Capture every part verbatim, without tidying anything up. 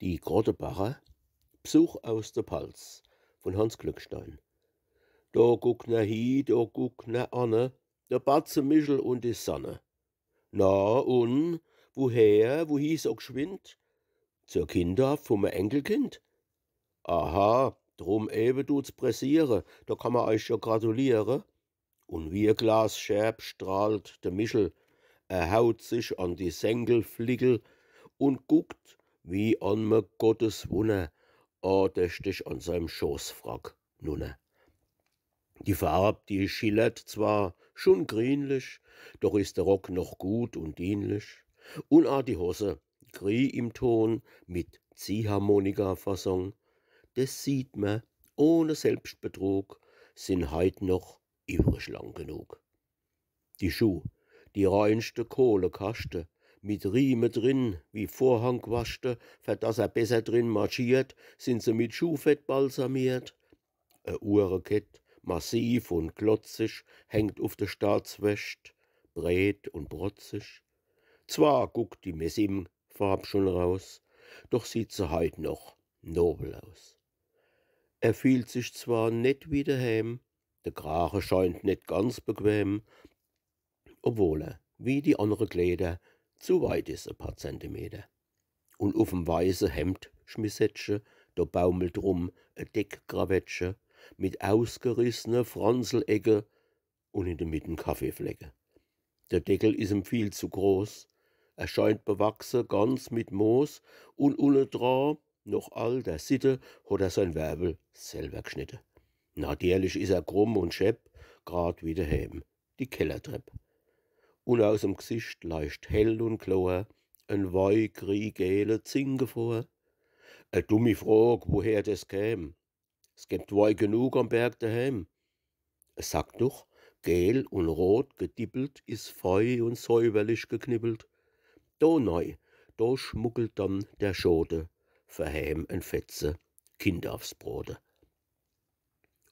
Die Krottebacher, Bsuch aus de Palz, vun Hanns Glückstein. Do guck ner hi, do guck ner anne, de Batze Michel un die Sanne. Na, un, wuher, wuhi so gschwind? Zur Kinderhaft vum Enkelkind? Aha, drum ewe dut's pressiere, do kann mer eich jo gratuliere. Un wie e Glasscherb strahlt de Michel, er haut sich an die Senkelfliggel un guckt, wie an me Gottes Wunner, andächtig an seim Schoßfrack nunner. Die Farb, die schillert zwar schun grienlich, doch is de Rock noch gut un dienlich. Un a die Hose, grie im Ton, mit Ziehharmonika-Fassung, des sieht mer, ohne Selbstbetrug, sin heit noch iwwrig lang genug. Die Schuh, die reinschte Kohlekaschte, mit Rieme drin, wie Vorhangquaschte, fer dass er besser drin marschiert, sin se mit Schuhfett balsamiert. E Uhrekett, massiv un klotzig, hängt uf de Staatswescht, breet un protzig. Zwar guckt die Messingfarb schun raus, doch sieht se heit noch nobel aus. Er fiehlt sich zwar net wie deheem, de Krache scheint net ganz bequem, obwohl er, wie die annre Kleder, zu weit is, e paar Zentimeter. Un uf'm weiße Hemdschmisettche, do baumelt rum e deck Krawettche mit ausgerissne Franzelecke un in de Mitt e Kaffeeflecke. De Deckel is em viel zu groß, er scheint bewachse, ganz mit Moos, un unne dra, noch alter Sitte, hot er sein Werwel selwer gschnitte. Natierlich is er krumm un schepp, grad wie deheem die Kellertrepp. Un aus em Gsicht leicht hell un klor en weigriegeele Zing vor. E dummi Frog, woher des käm? S gebt Wei genug am Berg deheem. E Sackduch, gel un rot gedippelt, is fei un säuberlich geknippelt. Do nei, do schmuggelt dann der Schode verheem en Fetze Kinderhaftsbrote.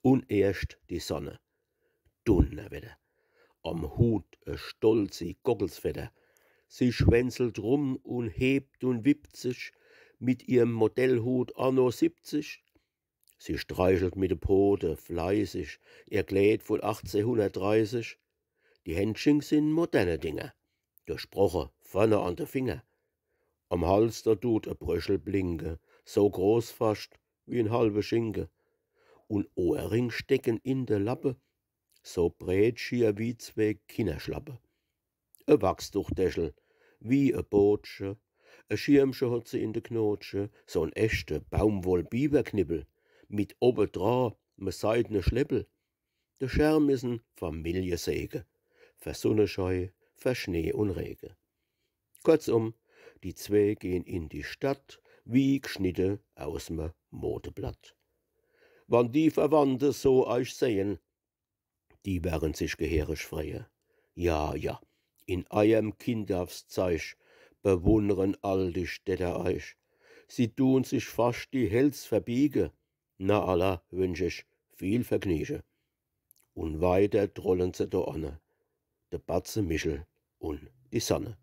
Un erscht die Sanne. Dunnerwetter. Am Hut e stolzi Gockelsfedder. Sie schwänzelt rum un hebt un wippt sich mit ihrem Modellhut anno siebzig. Sie streichelt mit de Pote fleißig ihr Kleed vun achtzehhunnertdreißig. Die Händsching sin moderne Dinger, durchbroche vorne an de Finger. Am Hals, do tut e Bröschel blinke, so groß fascht wie en halwe Schinke. Un Ohrring stecken in de Lappe, so breet schier wie zwee Kinnerschlappe. E Wachstuchdäschel, wie e Bootsche, e Schirmche hot se in de Knotsche, so'n echte Baumwollbiberknippel, mit owwe dra me seidne Schleppel. De Scherm is en Familjesege, fer Sunneschei, fer Schnee un Rege. Kurzum, die zwee gehn in die Stadt, wie gschnitte aus me Modeblatt. Wann die Verwandte so eich sehen, die werren sich geheerig freie. Ja, ja, in eierm Kinderhaftszeich bewunnern all die Städter eich. Sie tun sich fascht die Häls verbiege. Na alla wünsch ich viel Vergniege. Un weiter trollen se do anne, de Batze Michel un die Sanne.